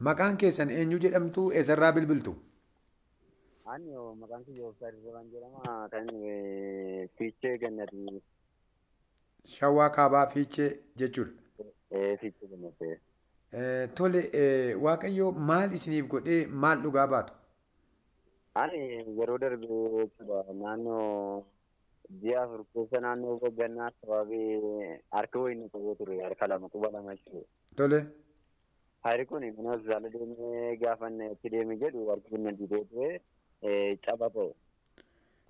Maqaan keessan eenyu jedhamtu, eessarraa bilbiltu? Ani maqaan kiyya Obsaa Dirribaan jedhama. Kan Fiichee Gannati. Shawaa Kaabaa Fiichee jechuudha. Fiichee Gannati. Tole, Waaqayyo maal isiniif godhee maal dhugaa baatu? Ani yeroo darbe jechuudha naannoo ji'a 4 keessa naannoo gannaa sababii harka wayii qabee ture, harka lama quba lama jechuudha. Tole. Harki kun mana hospitaala deemee gaafa itti deeme jedhu harki kun na dhibee ture, caba ta'e.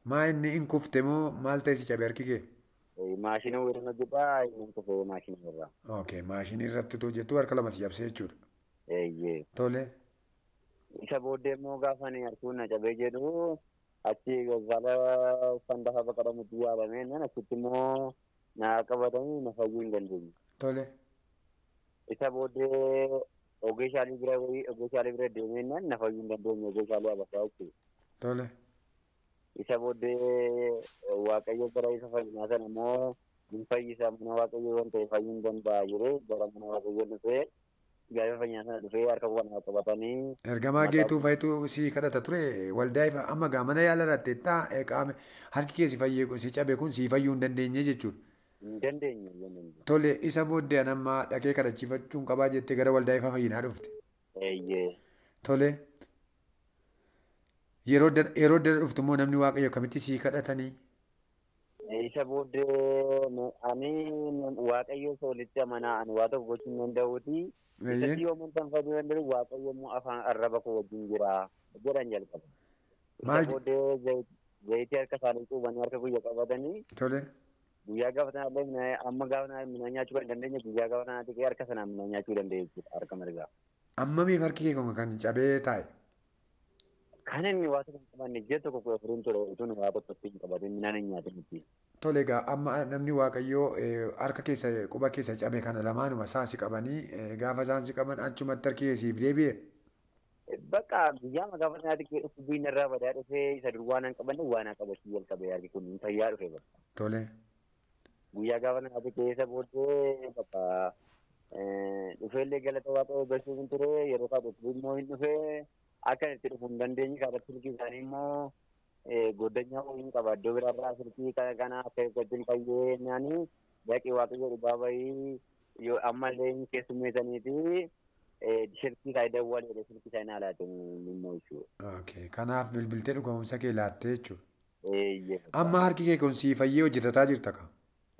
Maa inni hin kufte moo maal ta'e si cabe harki kee? Maashina wayii hojjetaa inni kufe maashina irraa. Okay, maashinii irratti utuu hojjettu harka lama si cabsee jechuudha. Eeyyee. Tole. Isa booddee immoo gaafa ani harki kun na cabee jedhu achi hospitaala Sandafa Baqadamutti yaalamee nan achitti immoo na qabatanii na fayyuu hin dandeenye. Tole. Isa booddee ogeeshaalee bira wayii ogeeshaalee bira deemee nan na fayyuu hin dandeenye, ogeeshaalee abasaa jechuudha. Tole. Isa booddee Waaqayyo gara isa fayyinaa sana immoo hin fayyisa, mana Waaqayyo waan ta'e fayyuu hin danda'a jedhee gara mana Waaqayyo dhufee gaafa fayyinaa sana dhufee harka quba qabatanii. Ergamaa Geetuu fayituu si kadhata ture waldaa ifa amma gaa mana yaala irratti qaama harki kee si fayyee si cabe kun si fayyuu hin dandeenye jechuudha. Hin dandeenye. Tole, isa booddee an amma dhaqee kadhachiifachuun qabaa jettee gara waldaa ifa fayyinaa dhufte. Eeyyee. Tole. Yeroo dara dhuftu immoo namni Waaqayyo akkamitti si kadhatanii? Isa booddee ani Waaqayyo walitti amanaa, ani waa tokko gochuu hin danda'uuti. Isatti yoo amantan fayyuu danda'u, Waaqayyo immoo afaan arraba koo wajjin jira jedhan jalqaba. Isa booddee zayitii harka isaanii cuubanii harka guyyaa qabatanii. Tole. Guyyaa gaafa sanallee amma gaafa sana midhaan nyaachuu kan dandeenye guyyaa gaafa sanaatti harka sanaan midhaan nyaachuu danda'e jechuudha harka mirgaa. Ammamiif harki kee kun kan cabee taa'e? Kan inni waa tokko hin qabanne ji'a tokko kudha afuriin ture utuun waa tokko hin qabatin midhaan hin nyaatin itti. Tole, egaa amma namni Waaqayyoo harka keessa quba keessa cabe kana lamaanuma isaa si qabanii gaafa isaan si qaban achumatti harki kee siif deebi'e. Bakka guyyaa gaafa sanaatti dhukkubbiin irraa badaa dhufee isa dur waan hin qabanne waan hin qabachuu jalqabe, harki kun fayyaa dhufe bakka. Tole. Guyyaa gaafa sanaatti keessa booddee bakka dhufeellee galata Waaqayyoo galchuuf hin ture, yeroo isaa dhukkubbiin immoo hin dhufee akka itti dhufuu hin dandeenye karaa silkii isaanii immoo goddanyaa waliin qaba iddoo biraarraa silkii kana kana akka ittiin fayyee naani dhaqee Waaqayyo dhugaa bahii yoo ammallee hin keessummeessanii fi silkii isaa dawwal jedhee silkii isaa hin alaate immoo jechuudha. Okay, kanaaf bilbiltee dhugamuumsa kee laattee jechuudha. Eeyyee. Amma harki kee kun sii fayyee hojjetataa jirta ka?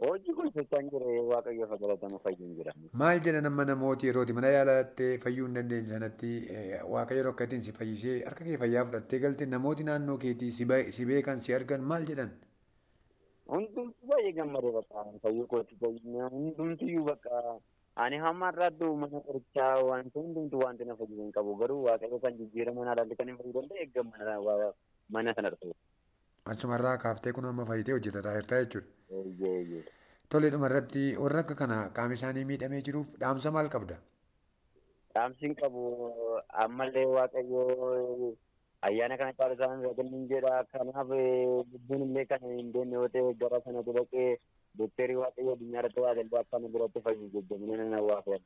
Hojii kun socho'aan jira, Waaqayyo fagalatamu fayyuun jira. Maal jedhan amma namooti yerooti mana yaalattee fayyuu hin dandeenye sanatti Waaqayyo akka ittiin si fayyisee harka kee fayyaa fudhattee galte namooti naannoo keetii si beekan si argan maal jedhan? Hundumtuu baay'ee gammadee bakka fayyuu kootti hundumtuyyuu bakka ani hamma har'aatti mana qorichaa wanti hundumtuu wanti na fayyisu hin qabu, garuu Waaqayyo kan jijjiirama na alaalli kan hin fayyuu danda'e eegga mana sana dhufe. Achumarraa kaaftee kun amma fayyitee hojjetataa jirta jechuudha. Eeyyee. Tole, dhuma irratti warra akka kana qaamni isaanii miidhamee jiruuf dhaamsa maal qabda? Dhaamsi hin qabu ammallee Waaqayyo ayyaana kana caalu isaan kennuun jedha. Kanaaf lubbuun illee kan hin deemne yoo ta'e gara sanatti dhaqee dooktarii Waaqayyo addunyaa irratti waa akka nu biratti fayyu jajjabina nan hawwaasa.